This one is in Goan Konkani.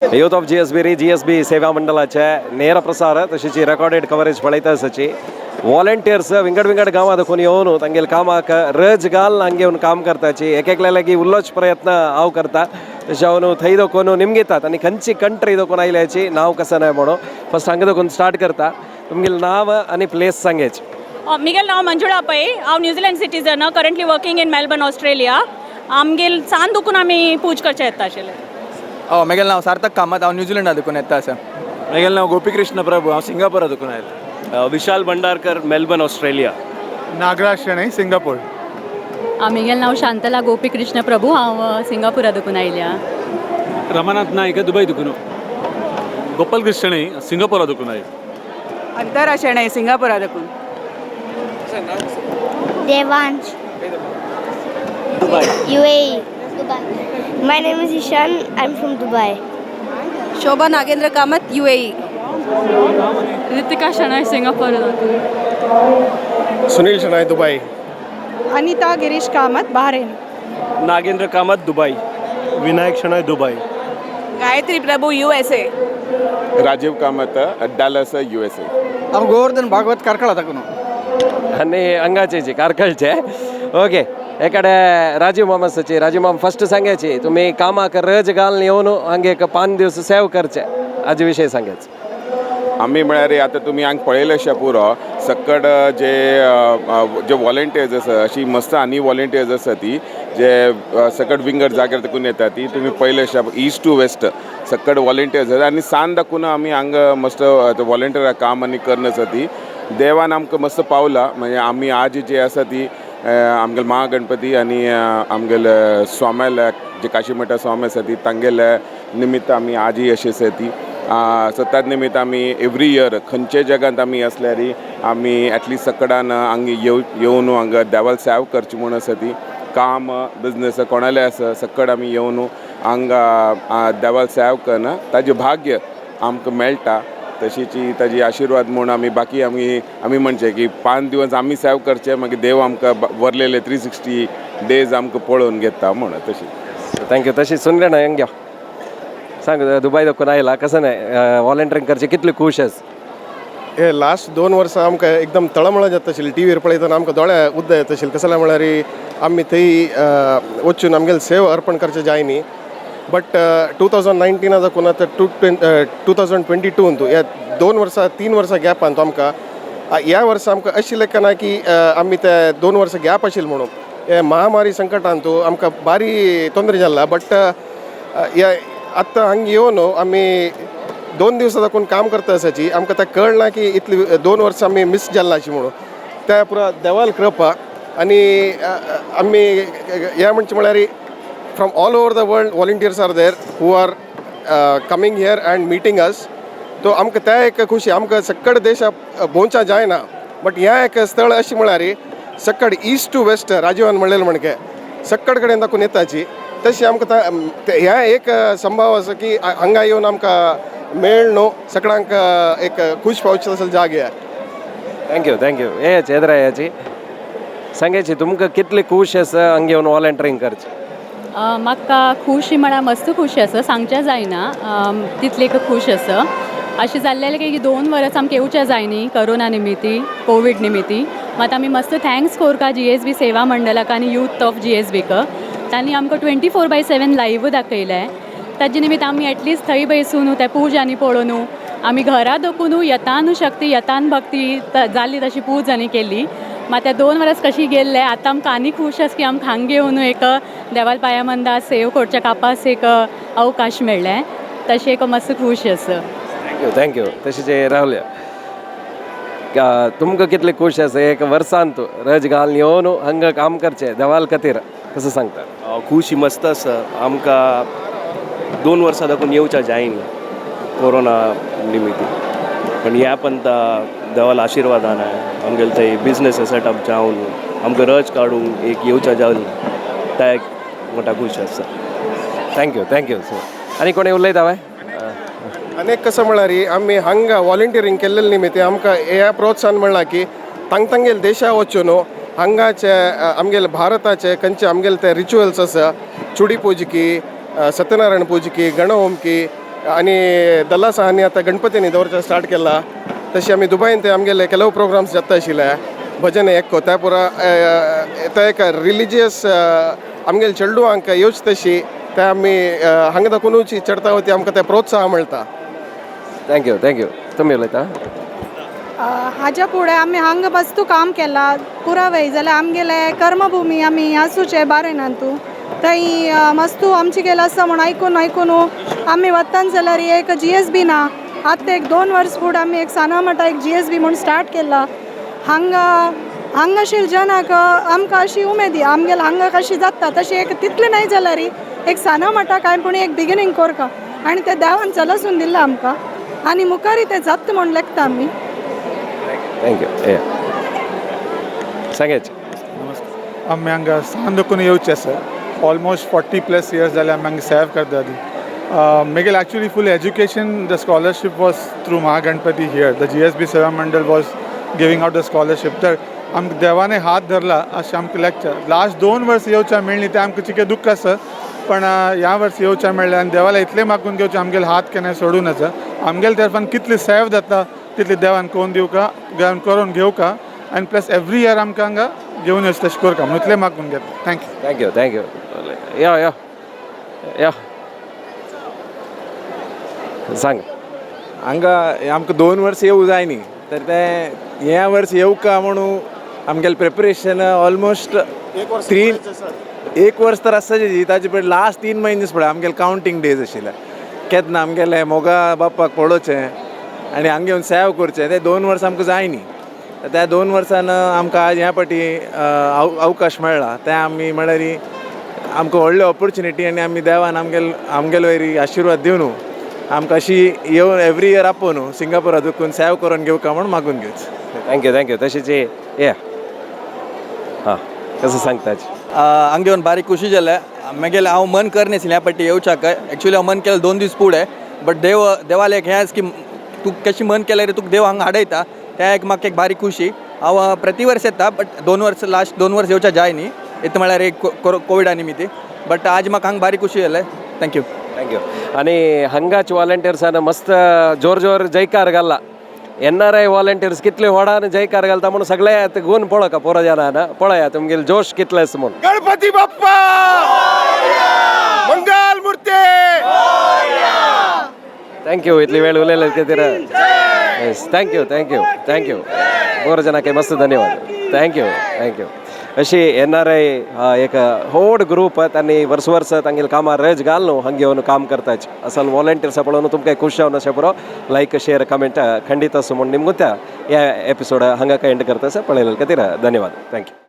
यूथ ऑफ जीएसबी री जीएसबी सेवा मंडळाचे ನೇರ प्रसार तशीच रेकॉर्डेड कवरेज पळयता आसाची. वॉलंटियर्स विंगड विंगड गांवां दाखोवन येवन तांगेले कामाक रज घाल हांगे येवन काम करताची. एक एकल्या लागीं उल्लोच प्रयत्न हांव करता. तशें हांव थंय दाखोवन निमगितात आनी खंयची कंट्री दाखोवन आयल्याची, नांव कसं नाय म्हणून फर्स्ट हांगा दाखोवन स्टार्ट करता. तुमगेलें नांव आनी प्लेस सांगेच. मिगेल नांव मंजुळा पै. हांव New Zealand citizen, currently working in Melbourne, Australia. आमगेल सान दुखून आमी पूज करचे येता आशिल्ले. हय, म्हगेलें नांव सार्थक कामत. हांव न्युझिलंडा देखून येता आसा. म्हगेलें नांव गोपीकृष्ण प्रभू. हांव सिंगापुरा देखून आयला. Vishal Bhandarkar, Melbourne, Australia. Nagraj Shenoy, Singapore. म्हगेलें नांव शांतला गोपीकृष्ण प्रभू. हांव सिंगापुरा देखून आयल्या. रमानाथ नायक, दुबय दुकुनु. गोपाल कृष्ण, सिंगापोरा दुकुन आयल. अंतरा शणै, सिंगापुरा देखून. Devansh. Dubai. UAE. Dubai. My name is Ishan. I'm from Dubai. Shobha Nagendra Kamath, UAE. Ritika Shenoy, Singapore. Sunil Shenoy, Dubai. Anita Girish Kamath, Bahrain. Nagendra Kamath, Dubai. Vinayak Shenoy, Dubai. Gayatri Prabhu, USA. Rajiv Kamath, Dallas, USA. हांव गोवर्धन भागवत, कार्कळा दाखून. आनी हांगाचे जी कारकळचे. ओके, एकडे राजीव मामासाची. राजीव माम, फर्स्ट सांगायची, तुम्ही कामाक रज घालून येवन हांगे एक 5 दिवस सेव करचे, हाजे विशय सांगायचे. आमी म्हळ्यार आतां तुमी हांगा पळयलें अशें पुरो सक्कड जे जे वॉलंटियर्स आसा, अशी मस्त आनी वॉलंटियर्स आसा ती जे सकट विंगड जाग्यार तेकून येता ती. तुमी पळयलें अशें इस्ट टू वेस्ट सक्कड वॉलंटियर्स आसा आनी सान दाखून आमी हांगा मस्त वॉलंटियरा काम आनी करून आसा ती. देवान आमकां मस्त पावला. म्हणजे आमी आज जे आसा ती आमगेले महागणपती आनी आमगेले स्वाम्याले जे काशीमठा स्वामी आसा ती तांगेले निमित्त आमी आजय अशें आसा ती. सो त्याच निमित्त आमी एवरी इयर खंयच्या जगांत आमी आसल्यार आमी एटलिस्ट सकडान हांगा येवन हांगा देवाक सेव करची म्हूण आसा ती. काम बिजनस कोणाले आसा, सक्कड आमी येवन हांगा देवाक सेव करना ताजें भाग्य आमकां मेळटा. तशीच ताजी आशिर्वाद म्हूण आमी बाकी आमी म्हणचे की 5 दिवस आमी सेव करचे, मागीर देव आमकां वरलेले 360 डेज आमकां पळोवन घेता म्हूण तशी. Thank you. तशी सुनले ना हेंग सांग, दुबय दाखोवन आयला, कसं नाही वॉलंटियरिंग करचे, कितले खुश आस? हे लास्ट 2 वर्सां आमकां एकदम तळमळ जाता आशिल्ली. टीव्हीर पळयतना आमकां दोळे उद्दा येता आशिल्ले. कसलें म्हळ्यार आमी थंय वचून आमगेले सेव अर्पण करचें जाय न्ही. बट 2019 दाखून आतां 2022 ह्या 2 वर्सां 3 वर्सां गॅपान तो आमकां ह्या वर्सा आमकां अशें लेखना की आमी ते 2 वर्सां गॅप आशिल्लें म्हणून हे महामारी संकटान तूं आमकां बारी तोंदरे जाला. बट ह्या आतां हांगा येवन आमी 2 दिवसां दाखून काम करता आसाची, आमकां तें कळना की इतली 2 वर्सां आमी मीस जाल्ला अशी म्हणून. त्या पुरा देवाल कृपा. आनी आमी हें म्हणचे म्हळ्यार from all over the world volunteers are there who are coming here and meeting us. तो आमकां त्या एक खुशी. आमकां सक्कड देशा भोंवच्या जायना, बट ह्या एक स्थळ अशें म्हळ्यार सक्कड ईस्ट टू वेस्ट, राजीवान म्हणलेलें म्हणके सक्कड कडेन दाखोवन येताची. तशें आमकां ह्या एक संभव आसा की हांगा येवन आमकां मेळ न्हू सगळ्यांक एक खूश पावचे तसले जागे. Thank you, thank you. येयाची येदरा याची सांगायची, तुमकां कितली खूश आसा हांगा येवन वॉलंटियरिंग करचे? म्हाका खुशी म्हळ्यार मस्त खुशी आसा, सांगचें जायना तितली एक खूश आसा. अशें जाल्लें की 2 वर्स आमकां येवचें जाय न्ही कोरोना निमित्ती, कोवीड निमित्ती. मात आमी मस्त thanks कोरका जीएसबी सेवा मंडळाक आनी यूथ ऑफ जीएसबीक. तांणी आमकां 24/7 लायव्ह दाखयलें. ताजे निमित्त आमी एटलिस्ट थंय बसून त्या पूज आनी पळोवन आमी घरा दकून यतान शक्ती यतान भक्ती जाल्ली तशी पूज आनी केली. मात त्या 2 वर्स कशी गेल्ले, आतां आमकां आनी खूश आसा की आमकां हांगा येवन एक देवाल पाया मंदा सेव करच्या कापास एक अवकाश मेळ्ळें. तशें एक मस्त खूश आसा. Thank you, thank you. तशें रावल्या, तुमकां कितले खूश आसा एक वर्सान तूं रज घालून येवन हांगा काम करचें देवाल खातीर, कसं सांगता? खुशी मस्त आसा. आमकां 2 वर्सां दाखून येवच्या जायनी कोरोना निमित्ती, पण ह्या पंता देवाला आशिर्वादान आमगेले थंय बिजनस सेटअप जावन आमकां रज काडूंक एक येवच्या जावन त्या एक मोठा खूश आसा. Thank you, thank you. So आनी कोणी उलयता बाय? आनी एक कसं म्हळ्यार आमी हांगा वॉलंटियरींग केल्लें निमित्त आमकां हे प्रोत्साहन मेळ्ळां की तांग तांगेले देशा वचून हांगाचे आमगेले भारताचे खंयचे आमगेले ते रिच्युअल्स आसा, चुडी पुजकी, सत्यनारायण पुजकी, गणहोमकी. आनी दल्लासा आनी आतां गणपतीनी दवरचें स्टार्ट केला. तशें आमी दुबयन ते आमगेले ಕೆಲವು प्रोग्राम्स जाता आशिल्ले, भजन एक त्या पुरा ते एक रिलिजियस आमगेले चेडवांक येवचे तशी ते आमी हांगा दाखोवनूच चडता ती आमकां ते प्रोत्साह मेळटा. Thank you, thank you. तुमी उलयता. हाज्या फुडें आमी हांगा बस्तू काम केला पुरावे जाल्यार आमगेले कर्मभुमी आमी आसूचे बारेनांतू थंय मस्तू आमची गेला आसा म्हूण आयकून आयकून आमी वतान जाल्यार एक जीएसबी ना. आतां एक 2 वर्स फुडें आमी एक साना मठा एक जीएसबी म्हूण स्टार्ट केला. हांगा हांगाशील जनाक आमकां अशी उमेदी आमगेले हांगा कशी जाता तशी एक तितलें नाही जाल्यार एक साना मठा काय पूण एक बिगिनींग करका आनी ते देवान चलसून दिलां आमकां आनी मुखारय तें जाता म्हूण लेखता आमी. Thank you. ये सांगायचे. आमी हांगा सान देखून येवचे आसा. ऑलमोस्ट 40+ इयर्स जाले आमी हांगा सेव करता ती. म्हगेलें actually full education, the scholarship was through Mahaganpati here. The GSB Seva Mandal was giving out the scholarship. तर आमकां देवाने हात धरला अशें आमकां लेगता. लास्ट 2 वर्स येवच्या मेळ्ळी तें आमकां चिके दुख्ख आसा, पण ह्या वर्स येवच्या मेळ्ळें आनी देवाला इतलें मागून घेवचें, आमगेले हात केन्ना सोडूं नाका. आमगेले तरफान कितली सेव जाता तितली देवान करून दिवका, देवान करून घेवका आनी प्लस एवरी इयर आमकां हांगा घेवन येवचें तशें करका म्हणून इतलें मागून घेता. Thank you. Thank you, thank you. यो यो यो, सांग. हांगा आमकां 2 वर्स येवं जाय न्ही, तर तें ह्या वर्स येवका म्हणून आमगेलें प्रिपरेशन ऑलमोस्ट तीन एक वर्स तर आसताची, ताजे पयलीं लास्ट 3 म्हयने पळय आमगेले कावंटींग डेज आशिल्ले, केन्ना आमगेले मोगा बाप्पाक पळोवचें आनी हांगा येवन सेव करचें. ते 2 वर्सां आमकां जाय न्ही, त्या 2 वर्सान आमकां आज ह्या पाटी अवकाश मेळ्ळा. तें आमी म्हळ्यार आमकां व्हडली ऑपॉर्चुनिटी आनी आमी देवान आमगेले वयर आशिर्वाद दिवन आमकां अशी येवन एवरी इयर आपोवन सिंगापुरा दुखून सेव करून घेवका म्हूण मागून घेवच. Thank you, thank you. तशीच ये, हां, कसं सांगताच. हांगा येवन बारीक खुशी जालें. मागीर हांव मन कर नाशिल्लें ह्या पाटी येवच्याक. एक्चुली हांव मन केलें 2 दीस फुडें, बट देव देवालें एक हें आसा की तूं कशें मन केलें रे, तुका देव हांगा हाडयता. तें एक म्हाका एक बारीक खुशी. हांव प्रति वर्स येता, बट 2 वर्स, लास्ट 2 वर्स येवच्या जाय न्ही येता म्हळ्यार एक कोविडा निमित्ती. बट आज म्हाका हांगा बारीक खुशी जालें. Thank you. Thank you. आणि हंगाच वॉलंटियर्सान मस्त जोर जोर जयकार घालला. एनआरआय वॉलंटियर्स कितले व्हडान जयकार घालता म्हणून सगळे आतां गुण पळोवका पोरा जाणां पळया तुमगेले जोश कितले आसा म्हणून. गणपती बाप्पा, मंगल मूर्ती. Thank you, इतली वेळ उलयले खातीर. Yes, thank you, thank you, thank you. बरो जणांक मस्त धन्यवाद. Thank you, thank you. अशी एनआरआय एक व्हड ग्रूप तांणी वर्स वर्स तांगेले कामां रज घालून हांगा येवन काम करताच. असल वॉलंटियर्स पळोवन तुमकां खुश जावन अशें पुरो. लायक, शेअर, कमेंट खंडीत आसूं म्हूण निमगुत्या ह्या एपिसोड हांगा एंड करता. पळयले खातीर धन्यवाद. Thank you.